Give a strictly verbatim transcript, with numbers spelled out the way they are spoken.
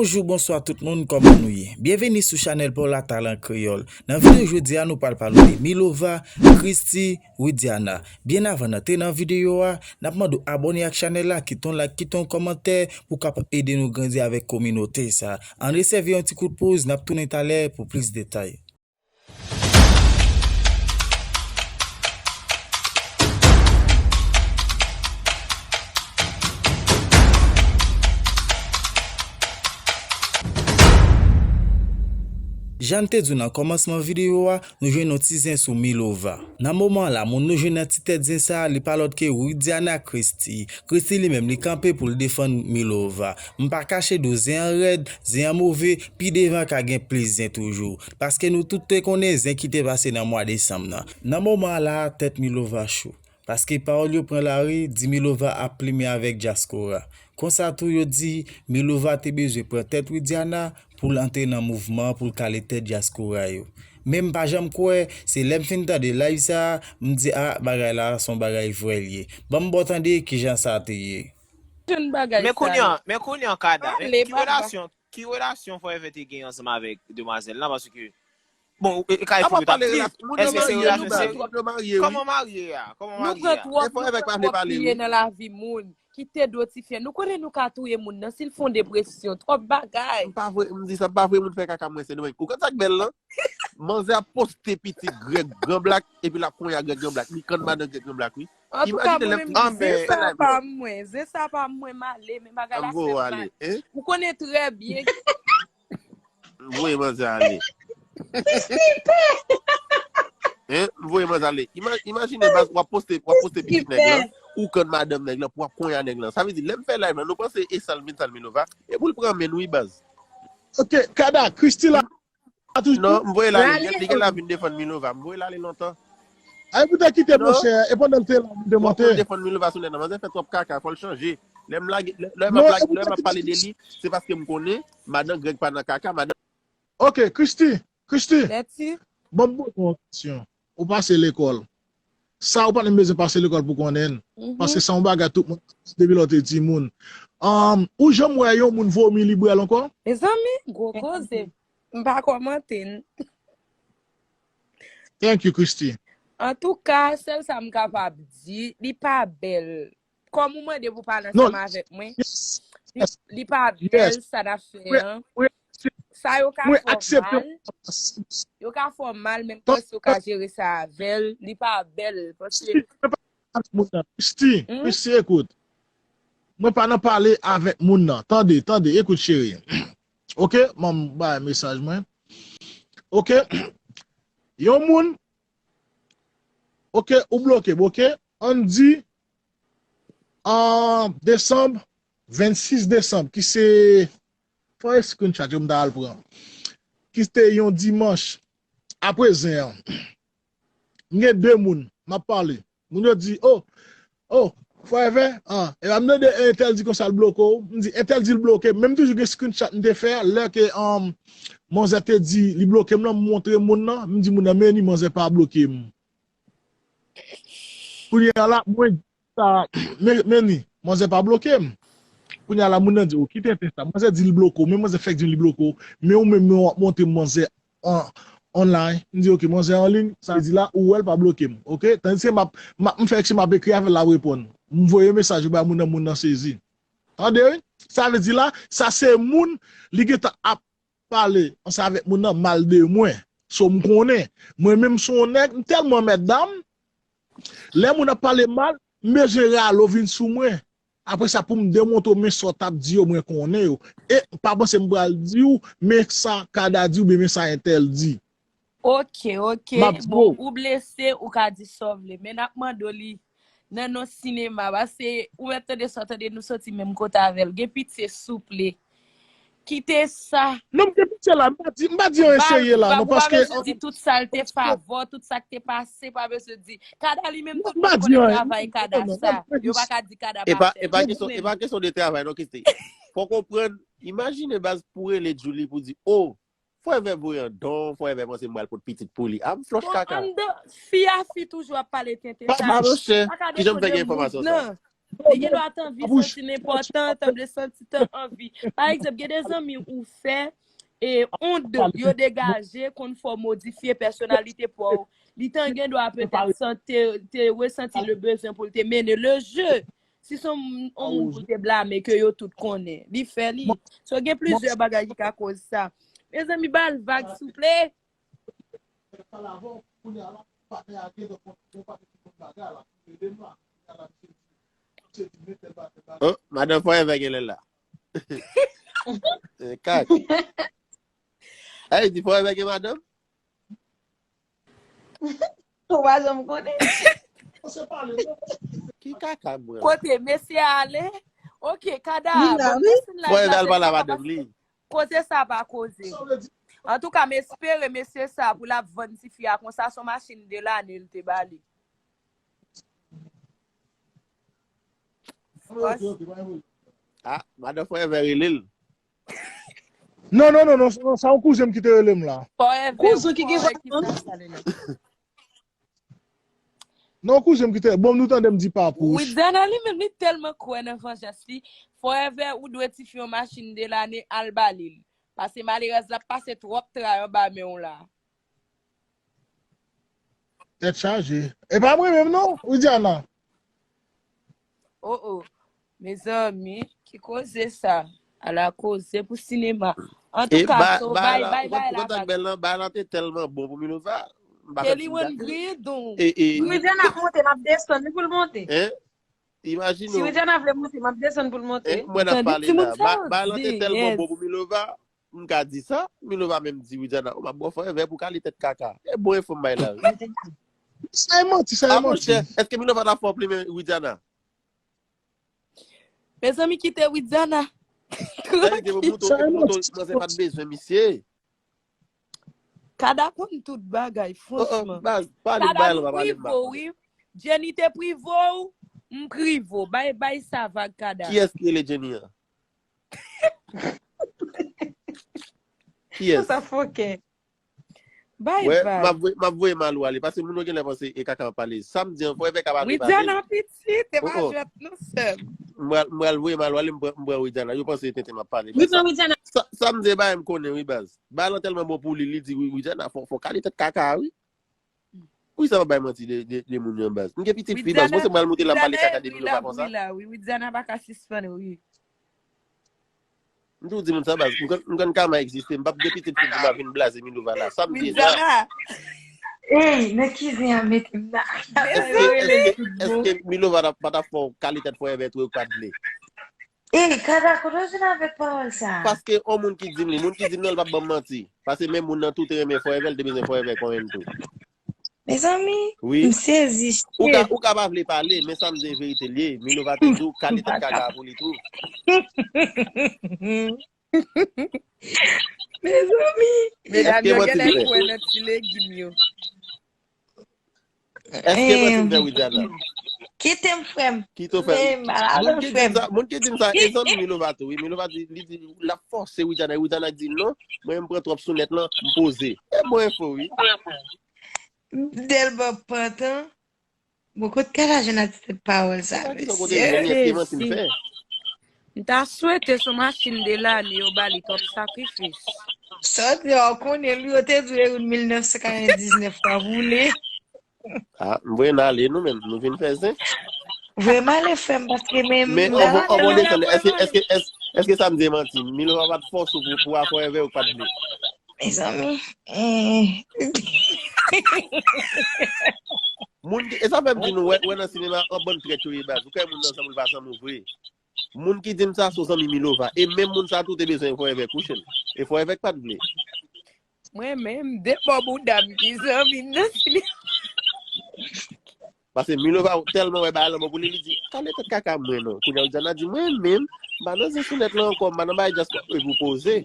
Bonjou, bonswa tout moun, kòman nou ye? Byenveni sou chanèl pa w la, Talan Kreyòl. Nan videyo jodi a, nou pral pale de Milova, Christie, Widiana. Byen avan n antre nan videyo a, n ap mande w abòne ak chanèl la, kite yon like, kite yon kòmantè pou w kapab ede nou grandi avèk kominote sa. Ann resèvi yon ti kout poz, n ap tounen talè pou plis detay. Jan n te di w nan kòmansman videyo a, nou jwenn yon ti zen sou Milova. Nan moman la, moun nou jwenn nan ti tèt zen sa a, li pa lòt ke Widiana Christie. Christie li menm, li kanpe pou l defann Milova. M pa kache di w, zen an rèd, zen an move, pi devan ka gen plis zen toujou. Paske nou tout te konnen zen ki te pase nan mwa desanm nan. Nan moman la, tèt Milova cho. Paske pawòl yo pran lari, di Milova ap plimen avèk dyaspora. Konsa tou yo di, Milova te bezwen pran tèt Widiana pou l antre nan mouvman, pou l kale tèt dyaspora yo. Men m pa janm kwè, se lè m fin tande live sa a, m di, a, bagay la, se yon bagay vrè l ye. Ban m ba w tande kijan sa te ye. Men kounye an, men kounye an, Kada, men ki relasyon, ki relasyon Forever te gen ansanm avèk demwazèl lan? Paske, bon, e ka fou yo t ap di, èske se relasyon serye? Kòman marye a? Kòman marye a? Nou pran twòp, nou pran twòp piye nan lavi moun. Kite do ti fè. Nou konnen nou ka touye moun nan si l fè yon depresyon. Twòp bagay. M pa vre, m di sa, m pa vre moun fè kaka mwen Sendomeng. Ou konn sa k bèl lan? Manzè ap poste pitit Grèg Gran Blak epi l ap konyen ak Grèg Gran Blak. Li konn madan Grèg Gran Blak wi. Imajine lè m di zen fè live lan. Zen sa pa mwen, m ale, men bagay la fè m mal. Ou konnen trè byen. M voye manzè ale. Hein? M voye manzè ale. Imajine baz, w ap poste, w ap poste pitit nèg lan, ou konn madanm nèg lan, pou w ap konyen ak nèg lan. Sa vle di, lè m fè live lan, nou panse e sa l vin sa l Milova? E pou l pran men n wi baz. Ok, Kada, Christie la. Non, m voye l ale. Li genlè vin defann Milova. M voye l ale lontan. Ay pou te kite monchè, e pandan l te la, m te monte. Ou defann Milova sou nèt la, manzè fè twòp kaka, fò l chanje. Lè m lage, lè m ap lage, lè m ap pale de li, se paske m konnen madan Grèg pa nan kaka, madan. Ok, Christie, Christie. Lèti. Ban m poze w yon kesyon. Ou pase lekòl. Sa ou pa menm bezwen pase lekòl pou konnen l. Paske se yon bagay tout moun depi lè w te timoun. Ou janm wè yon moun vomi li bwè l ankò? Mezanmi, gwo koze. M pa kòmante n. Thank you, Christie. Antouka, sèl sa m kapab di, li pa bèl. Kòm ou mande pou pale ansanm avèk mwen, li pa bèl sa n ap fè an. Sa yo ka fè w mal. Yo ka fè w mal, men m panse w ka jere sa avè l. Li pa bèl. Paske. Christie, Christie, ekout. Mwen pa nan pale avèk moun nan. Tande, tande, ekout, cheri. Ok, ban m bay mesaj mwen. Ok. Yon moun. Ok, ou bloke m, ok? Ann di an desanm, vennsis desanm, ki se. Fò e screenshot yo m ta al pran. Ki te yon dimanch. Apre zen an. M gen de moun, m ap pale. Moun yo di, oh, oh, Forever, ah, epa m tande entèl di konsa l bloke w. M di, entèl di l bloke m. Men m toujou gen screenshot m te fè, lè ke, um, manzè te di li bloke m lan, m montre moun nan, m di moun nan, men ni manzè pa bloke m. Kounye a la, mwen di sa, men, men ni, manzè pa bloke m. Kounye a la, moun nan di, oh, ki tenten sa. Manzè di li bloke w, men manzè fèk di li bloke w. Men ou menm, men w ap montre manzè an online. M di, ok, manzè an liy, sa vle di la, ou wè l pa bloke m. Ok? Tandiske m ap, m ap, m fè eksprè m ap ekri avè l, l ap reponn. M voye mesaj yo bay moun nan, moun nan sezi. Tande wi? Sa vle di la, sa se moun, li gentan ap pale ansanm avèk moun nan mal de mwen. So, m konnen. Mwen menm, m se yon nèg, m tèlman mètdam, lè moun ap pale m mal, m bezwen rale w vin sou mwen. Apre sa, pou m demontre w, men sa w t ap di yo, mwen konnen yo. E pa panse m pral di w, men sa Kada di oubyen men sa entèl di. Ok, ok. Bon, ou blese, ou ka di sa w vle. Men n ap mande w li nan non sinema. Paske ou mèt tande sa w tande, nou soti menm kote avè l. Gen pitye, souple. Kite sa. Non, m gen pitye la. M pa di, m pa di anyen serye la. Non, paske. Pa bezwen di tout sa l te favè, tout sa k te pase, pa bezwen di. Kada li menm tou, nou konnen travay Kada sa. Yo pa ka di Kada pa fè. E pa kesyon, e pa kesyon de travay, non, Christie. Fò w konprann, imajine baz pou rele Djouly pou di, oh, Forever voye yon don, Forever panse m pral pot pitit pou li. A m flòch kaka. Bon, anndan, fi a fi toujou ap pale tenten sa. Monchè, kijan m fè gen enfòmasyon sa? Li gen dwa t anvi santi l enpòtan, t anvi santi t anvi. Pa egzanp, gen de zanmi ou fè, e onde yo degaje, konn fè w modifye pèsonalite pa w. Li t an gen dwa petèt san-, te, te resanti le bezwen pou l te mennen le jeu. Si se yon moun pou l te blame, ke yo tout konnen, li fè li. So, gen plizyè bagay ki ka koz sa. Mezanmi, ba l vag, souple. Oh, madanm Forever genlè la. Eh, kak. Ay, di Forever gen madanm? Ou pa janm konnen. Ki kaka mwen? Kote mesye a ale? Ok, Kada. Bon, mesye la. Forever al pale a madanm li. Koze sa pa koze. Antouka, m espere mesye sa pou l ap vann tifi a konsa, se yon machin de lane l te ba li. Ah, madan Forever rele l. Non, non, non, non, non, sa yon kouzen m ki te rele m la. Forever. Kouzen ki gen Forever ki fè sa li la. Non, kouzen m ki te. Bon, nou tande m di pa pouch. Widiana li menm li tèlman kwè nan vanjans li. Forever ou dwe tifi yon machin de lane al ba li l. Paske malerèz la ap pase twòp tray anba men w la. Tèt chaje. E pa mwen menm non, Widiana. Oh oh. Mezanmi, ki koze sa? Ala koze pou sinema. Antouka, so bay bay bay la. Kontak bèl lan, bay lan te tèlman bon pou Milova. Ke li wè m griye don. E e. Widiana ap monte, m ap desann li pou l monte. Hein? Imagine. Si Widiana vle monte, m ap desann pou l monte. Hein? Mwen ap pale la. Bay lan te tèlman bon pou Milova. M ka di sa, Milova menm di Widiana, ou m ap bò Forever pou kale tèt kaka. E bon enfo m bay la. Sa e manti, sa e manti. Èske Milova ta fè w plimen Widiana? Mezanmi kite Widiana. Sa e te pou mouton, mouton, manzè pa t bezwen misye. Kada konn tout bagay, franchman. Baz, pa li bay lan, pa pale m. Jenny te privo w, m privo. Bay, bay sa vag Kada. Kiyès ki rele Jenny an? Kiyès? Sa foke. Bay Wè, vag. M ap voye, m ap voye Malou ale, paske moun yo genlè panse e kaka m ap pale. Sa m di an, Forever ka pale. Widiana pitit, te pa jwèt non sèm. M pral, m pral voye Malou ale, m pran, m pran Widiana. Yo panse e tenten m ap pale. Wi, pran Widiana. Sa, sa m di bay m konnen, wi, baz. Bay lan tèlman bon pou li, li di, wi, Widiana, fò, fò kale tèt kaka, wi. Wi, sa pa bay manti de, de, de moun yo, baz. M gen pitit fi, baz. Mwen se m pral monte la, m pale kaka de Milova konsa. Wi, Widiana pa ka sispann ri. M toujou di moun sa, baz. M konn, m konn kama egziste. M p ap gen pitit fi pou m ap vin blaze Milova la. Sa m di sa. Widiana. Ey, nan kizin an mete m nan. Èske, èske, èske Milova pa ta fè w kale tèt Forever tou e w pa t vle? Ey, Kada, kote w jwenn avèk pawòl sa? Paske yon moun ki di m li, moun ki di m nan, l p ap ban m manti. Paske menm moun nan tou te renmen Forever, l te bezwen Forever konyen l tou. Mezanmi, Wi. M sezi. Ou ka, ou ka pa vle pale, men sa m di verite l ye. Milova te di w kale tèt kaka pou li tou. Mezanmi. Medam Èske yo manti genlè li fè? Kwè nan ti legim yo. Èske manti m fè, Widiana? Kite m, frè m. Kite w fè. Men, ala Moun ki di frè m m. sa, moun ki di m sa, e zanmi Milova tou, wi. Milova di, li di, l ap fòse Widiana, e Widiana di non, mwen m pran twòp sou nèt lan, m poze. E bon enfo, wi. Dèlman pantan. Bon, kot Kada jwenn a ti tèt pawòl sa, Sa ki son kote mesye? Jenny, èske manti m fè? M ta swete sou machin de lane yo ba li twòp sakrifis. Sòt yo, w konnen, li yo te di w Erin mil nèf san katrevendiznèf pa voule. Ah, m voye n ale nou menm, nou vin fè zen. Voye m ale, frè m, paske men Men m an bon, pa an bon vle desann, èske, èske, èske, èske sa m di manti? Milova pa t fòse w pou, pou a Forever ou pa t vle? Mezanmi. Eh. Moun ki, e sa fè m di nou, wè, wè nan sinema, an bann trèt yo ye baz. Ou kwè moun nan zanmi l pa zanmi w vre. Moun ki di m sa, se yon zanmi Milova. E menm moun sa tou te bezwen Forever kouche l. E Forever k pa t vle. Mwen menm, de bò bouda m ki zanmi m nan sinema. Paske Milova tèlman wè bagay lan bon pou li, li di, kale tèt kaka mwen non. Kounye a Widiana di, mwen menm, m pa nan zen sou nèt lan ankò, m pa nan bagay djaspo, epi w poze.